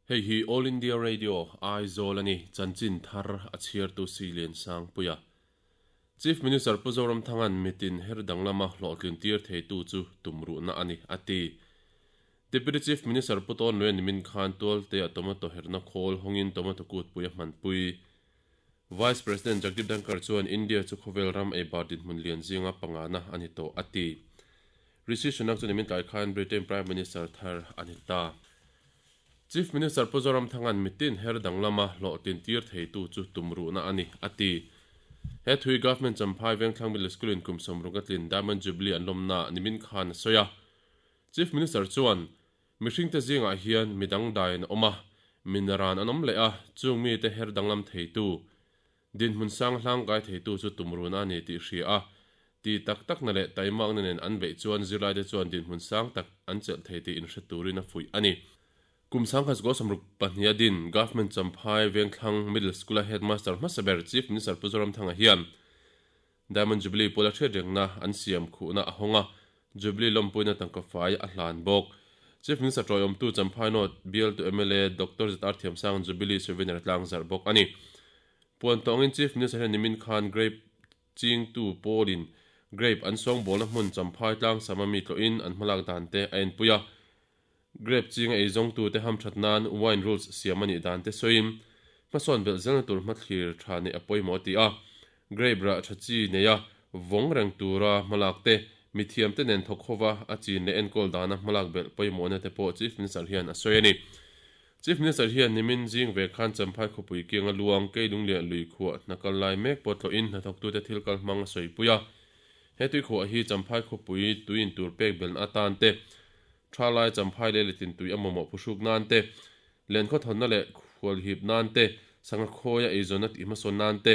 Hei hi All India Radio, Aizawl a ni, chanchin thar a chhiartu Silian Sangpuia. Chief Minister Pu Zoramthanga'n mitin her danglama hlawhtlin tir theitu chu tumruhna a ni, a ti. Deputy Chief Minister Pu Tawn Lue nimin khan Tualte-a tomato herna khawl hawngin tomato kutpui a hmanpui. Vice President Jagdeep Dhankhar chuan India chu khawvel ram eibar dinhmun lian zinga pangana a ni tawh, a ti. Rishi Sunak chu nimin tlai khan Britain Prime Minister thar a ni ta. Chief Minister Pu Zoramthanga'n mitin her danglama hlawhtlin tir theitu chu tumruhna a ni, a ti. He thui Government Champhai Vengthlang Middle School-in kum 60 a tlin Diamond Jubilee an lawmnaah nimin khan a sawi a. Chief Minister chuan, Mihringte zingah hian mi dangdai an awm a, mi naran an awm leh a, chung mite her danglam theitu, dinhmun sang hlangkai theitu chu tumruna a ni tih hria a, ti tak takna leh taimakna nen an beih chuan zirlaite chuan dinhmun sang tak an chelh thei tih inhre turin a fuih a ni. Kum 1962 a din Government Champhai Vengthlang Middle School-a Headmaster hmasa ber Chief Minister Pu Zoramthanga hian Diamond Jubilee pawla hriatrengna an siam khuhna a hawng a, Jubilee lawmpuina tangka fai a hlan bawk. Chief Minister tawiawmtu Champhai North bialtu mla Doctor ZR Thiamsang Jubilee souvenir tlang zarh bawk a ni. Puan tawngin Chief Minister hian nimin khan Grape chingtu pawlin Grape an sawngbawlna hmun Champhai tlang sama mi tlawhin an hmalak dan te a enpui a. Grape chinga eizawngtute hamthat nan wine rules siam a nih dan te sawiin, hmasawn belh zelna tur hmathlir tha neih a pawimawh a ti a. Grape rah tha chi neia vawng reng tura hmalak te, mithiamte nen thawk hova a chin leh enkawl dana hmalak belh pawimawhna te pawh Chief Minister hian a sawi a ni. Chief Minister hian nimin zing ve khan Champhai khawpui kianga luang Keilungliah lui khuah hna kal lai mek pawh tlawhin hnathawktute thil kal hmang a sawipui a. He tuikhuah hi Champhai khawpui tui intur pek belhna atan te, Tha lai Champhai leh Letin tui a mamawh phuhruk nan te, len khawthawnna leh khualhip nan te, sangha khawia eizawnna tih hmasawn nan te,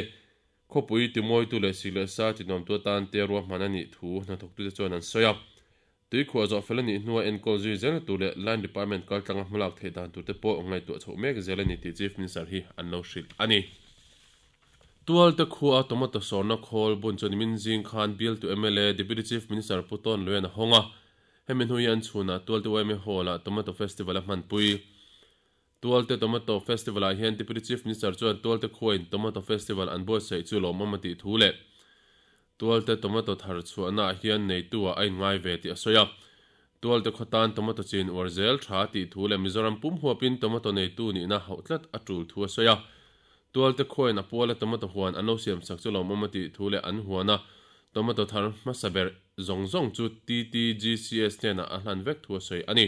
khawpui timawitu leh sik leh sa tinuamtu atan te ruahman a nih thu hnathawktute chuan an sawi a. Tui khuah zawh fel a nih hnua enkawl zui zelna tur leh Line Department kaltlanga hmalak theih dan tur te pawh ngaihtuah chhoh mek zel a ni tih Chief Minister hi an lo hrilh a ni. Tualte khua tomato sawrna khawl bun chu nimin zing khan bialtu mla Deputy Chief Minister Pu Tawn Luian a hawng a. Hemi hnu hian chhunah Tualte yma Hall-ah Tomato Festival a hmanpui. Tualte Tomato Festival-ah hian Deputy Chief Minister chuan Tualte khuain Tomato Festival an buatsaih chu lawmawm a tih thu leh Tualte Tomato thar chhuahnaah hian neitu-ah a inngai ve tih a sawi a. Tualte khaw tan Tomato chin uar zel tha a tih thu leh Mizoram pum huapin Tomato neitu nihna hauh tlat a tul thu a sawi a. Tualte khuain a puala tomato huan an lo siamsak chu lawmawm a tih thu leh an huana tomato thar hmasa ber zawng zawng chu TTGCS hnenah a hlan vek thu a sawi a ni.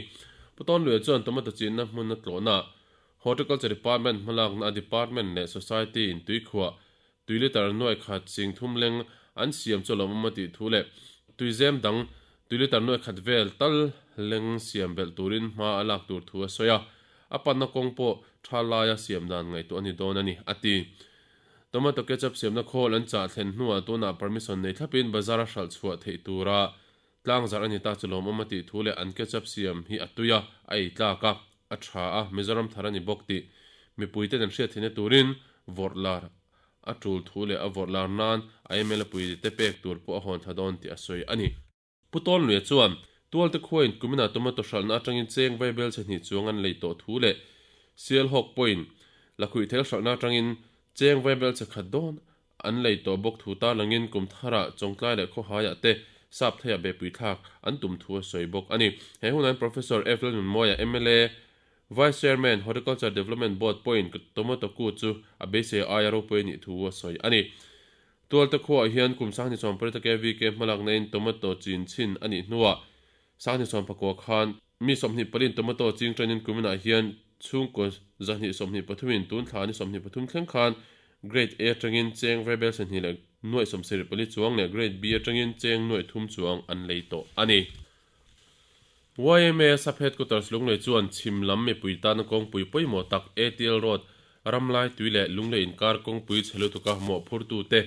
Pu Tawnluia chuan tomato chinna hmun a tlawhnaah Horticulture Department hmalakna a department leh society in tuikhuah tui litre nuai khat sing thum leng an siam chu lawmawm a tih thu leh tuizem dang tui litre nuai khat vel tal leng siam belh turin hma a lak tur thu a sawi a. A panna kawng pawh tha laia siam dan ngaihtuah a ni dawn a ni, a ti. Tomato ketchup siamna khawl an chah thlen hnuah tunah permission nei thlapin bazar-a hralh chhuah theih tura tlang zarh a ni ta chu lawmawm a tih thu leh an ketchup siam hi a tui a, a ei tlak a, a tha a, Mizoram thar a ni bawk tih mipuiten an hriat theihna turin vawrh lar a tul thu leh a vawrh lar nan a mla puite pek tur pawh a hawn thla dawn tih a sawi a ni. Pu Tawnluia chuan, Tualte khuain kumina tomato hralhna atangin cheng vaibel chhe hnih chuang an lei tawh thu leh Sialhawk pawhin lakhuihthel hralhna atangin cheng vaibel chhe khat dawn an lei tawh bawk thu tarlangin kum tharah Chawngtlai leh Khawhaiah te sap theiah behpui thlak an tum thu a sawi bawk a ni. He hunah hian Professor F. Lalnunmawia, mla, Vice Chairman, Horticulture Development Board pawhin tomato ku chu a beisei aia ropui a nih thu a sawi a ni. Tualte khuaah hian kum 2018 KVK hmalakna in tomato chin chhin a nih hnuah 2019 khan mi 24 in tomato ching tanin kuminah hian chhungkaw 223 in tun thla ni 23 thleng khan Grade A atangin cheng vaibel sahnih leh nuaih 74 chuang leh Grade B atangin cheng nuaih thum chuang an lei tawh a ni. YMA Sub Headquarters Lunglei chuan chhim lam mipui tana kawngpui pawimawh tak ATL Road, Ramlai tui leh Lunglei inkar kawngpui chhe lutuka mawhphurtute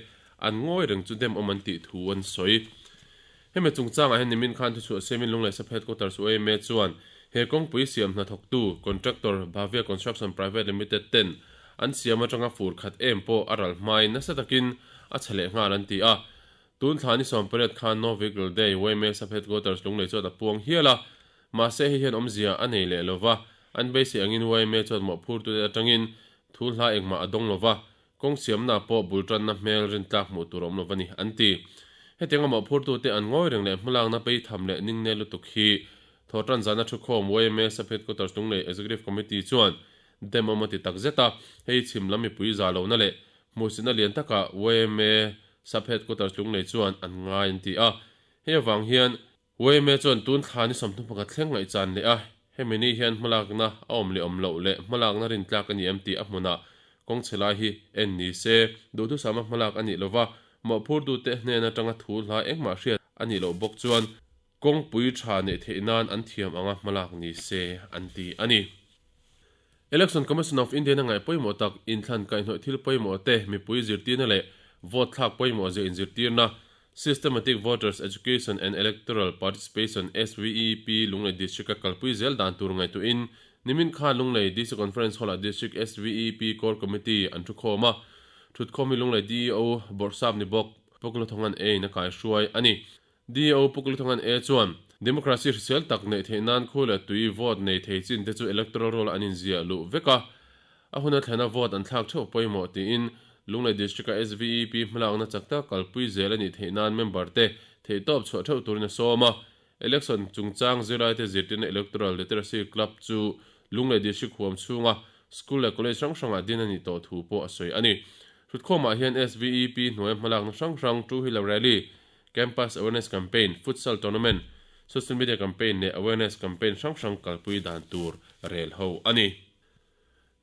an ngawi reng chu dem awm an tih thu an sawi. Hemi chungchangah hian nimin khan thuchhuah siamin Lunglei Sub Headquarters YMA chuan he kawngpui siam hnathawktu contractor Bhavya Construction Private Limited ten an siam atanga fur khat em pawh a ral hmain nasa takin a chhe leh nghal an ti a. Tun thla ni 18 khan No Vehicle Day YMA Sub Headquarters Lunglei chuan a puang hial a, mahse hei hian awmzia a nei leh lo va, An beisei angin yma chuan mawhphurtute atangin thu hla engmah a dawng lova, kawng siamna pawh bul tanna hmel rintlak hmuh tur a awm lova ni, an ti. Hetianga mawhphurtute an ngawi reng leh hmalakna peitham leh ningne lutuk hi Thawhtan zana thukhawm yma Sub-Headquarters Lunglei Executive Committee chuan dem awm a ti tak zet a, hei chhim lam mipui za lohna leh hmuhsitna lian takah yma Sub-Headquarters Lunglei chuan an ngai an ti a. Hei avang hian yma chuan tun thla ni 31 thleng ngaihchan leh a, hemi ni hian hmalakna a awm leh awm loh leh hmalakna rintlak a ni em tih a hmunah kawng chhe lai hi en ni se, duhthusama hmalak a nih lova mawhphurtute hnen atanga thu hla engmah hriat a nih loh bawk chuan kawngpui tha neih theih nan an thiam anga hmalak ni se an ti a ni. Election Commission of India-na ngaih pawimawh tak inthlan kaihhnawih thil pawimawh te mipui zirtirna leh vote thlak pawimawh zia inzirtirna Systematic Voters Education and Electoral Participation, SVEP, Lunglei District-a kalpui zel dan tur ngaihtuahin nimin khan Lunglei DC Conference Hall-ah District SVEP Core Committee an thukhawm a. Thutkhawm hi Lunglei DEO Bawrhsap ni bawk Pukluthongan A-in a kaihruai a ni. DEO Pukluthongan A chuan Democracy hrisel tak neih theih nan khu leh tui vote nei thei chin te chu electoral roll an inziah luh vek a, A huna thlena vote an thlak theuh pawimawh tiin Lunglei District-a SVEP hmalakna chak tak kalpui zel a nih theih nan member te theihtawp chhuah theuh turin a sawm a. Election chungchang zirlaite zirtirna Electoral Literacy Club chu Lunglei District huam chhunga School leh College hrang hrangah din a nih tawh thu pawh a sawi a ni. Hrutkhawmah hian SVEP hnuaia hmalakna hrang hrang Two Wheeler Rally, Campus Awareness Campaign, Futsal Tournament, Social Media Campaign leh Awareness Campaign hrang hrang kalpui dan tur rel ho a ni.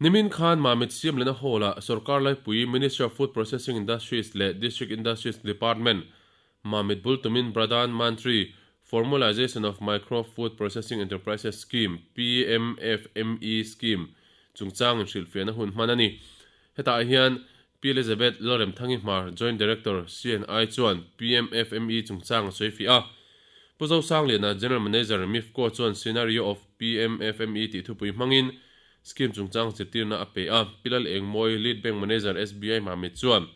Nimin khan Mamit Siamlena Hall-ah Sorkar Laipui, Ministry of Food Processing Industries leh District Industries Department, Mamit bul tumin Pradhan Mantri Formalisation of Micro Food Processing Enterprises Scheme, PMFME Scheme, chungchang inhrilhfiahna hun hman a ni. Hetah hian Pi Elizabeth Lalremthangi Hmar, Joint Director, CNI chuan PMFME chungchang a sawifiah a. Pu Zosangliana, General Manager, MIFCO chuan Scenario of PMFME tih thupui hmangin Scheme chungchang zirtirna a pe a. Pi Lal Engmawi, Lead Bank Manager, SBI Mamit chuan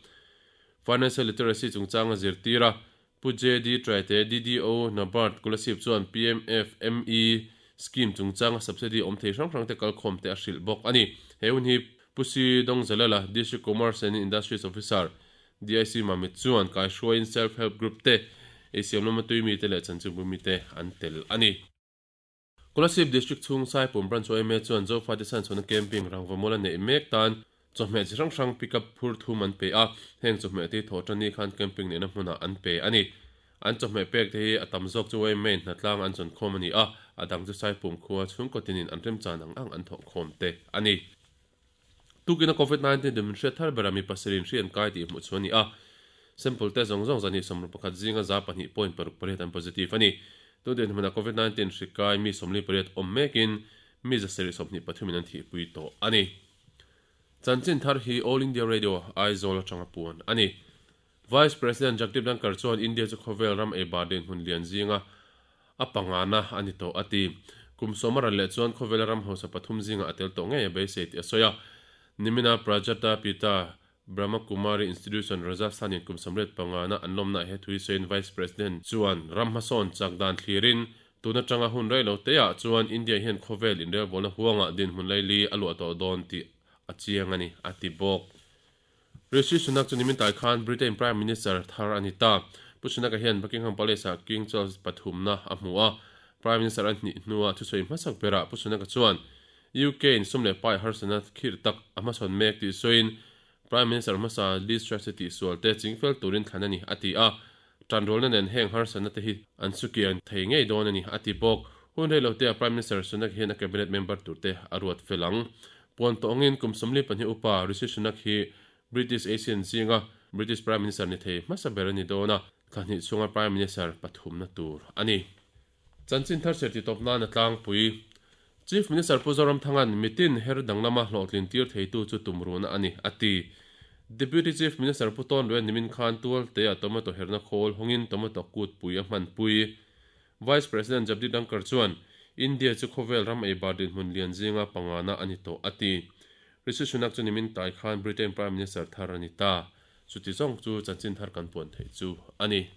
Financial Literacy chungchang a zirtir a. Pu JD Traite, DDO, NABARD, Kolasib chuan PMFME Scheme chungchanga subsidy awm thei hrang hrangte kalkhawm te a hrilh bawk a ni. He hun hi Pu Si Dawngzalala, District Commerce and Industries Officer, DIC Mamit chuan kaihruaiin Self Help Group te, eisiam lama tui mite leh chanchinbu mite an tel a ni. Kolasib District chhung Saipum Branch yma chuan Zofate Sanchhuana Camping rangvamual a neih mek tan chawhmeh chi hrang hrang pick up phur thum an pe a, heng chawhmeh te hi thawhṭani khan camping neihna hmunah an pe a ni. An chawhmeh pek te hi a tam zawk chu yma in hnatlang an zawn khawm a ni a, a dang chu Saipum khua chhungkaw tinin an remchan ang ang an thawh khawm te a ni. Tukina Covid 19 tum inhriat thar bera mi pasarih in hri an kai tih hmuh chu a ni a. Sample te zawng zawng zahnih 11 zinga 2.68 an positive a ni. Tun dinhmunah Covid 19 hri kai mi 48 awm mekin mi 723 in an thihpui tawh a ni. Chanchin thar hi All India Radio, Aizawl atanga puan a ni. Vice President Jagdeep Dhankhar chuan India chu khawvel ram ei bar dinhmun lian zinga a pangana a ni tawh a ti. Kum sawma ral leh chuan khawvela ram hausa pathum zingah a tel tawh ngei a beisei tih a sawi a. Nimina Prajata Pita Brahma Kumari Institution Rajasthan-in kum 85na an lawmnaah he thu hi sawiin Vice President chuan ram hmasawn chak dan thlirin tun atanga hun rei lo teah chuan India hian khawvel inrelbawlna huangah dinhmun laili a luah tawh dawn tih a chiang a ni a ti bawk. Rishi Sunak chu nimin tai khan Britain Prime Minister thar a ni ta. Pu Sunak-a hian Buckingham Palace-ah King Charles pathumna a hmu a. Prime Minister a hnih hnua thusawi hmasak berah Pu Sunak-a chuan UK in sum leh pai harsatna khir tak a hmasawn mek tih sawiin Prime Minister hmasa Liz Truss-i tihsual te chingfel turin thlan a ni a ti a. Tanrualna nen heng harsatna te hi an sukian thei ngei dawn a ni, a ti bawk. Hun rei lo te ah Prime Minister Sunak hian a cabinet member tur te a ruat fel ang. Puan tawngin kum 42 upa Rishi Sunak hi British Asian zinga British Prime Minister ni thei hmasa ber a ni dawn a, thla hnih chhunga Prime Minister pathumna tur a ni. Chanchin thar serti tawp nan a tlangpui. Chief Minister Pu Zoramthanga'n mitin her danglama hlawhtlin tir theitu chu tumruhna a ni, a ti. Deputy Chief Minister Pu Tawn Luen nimin khan Tualte-ah tomato herna khawl hawngin tomato kutpui a hmanpui. Vice President Jagdeep Dhankhar chuan India chu khawvel ram ei bar dinhmun lian zinga pangana a ni tawh, a ti. Rishi Sunak chu nimin tai khan Britain Prime Minister thar a ni ta. Chuti zawng chu chanchin thar kan puan theih chu a ni.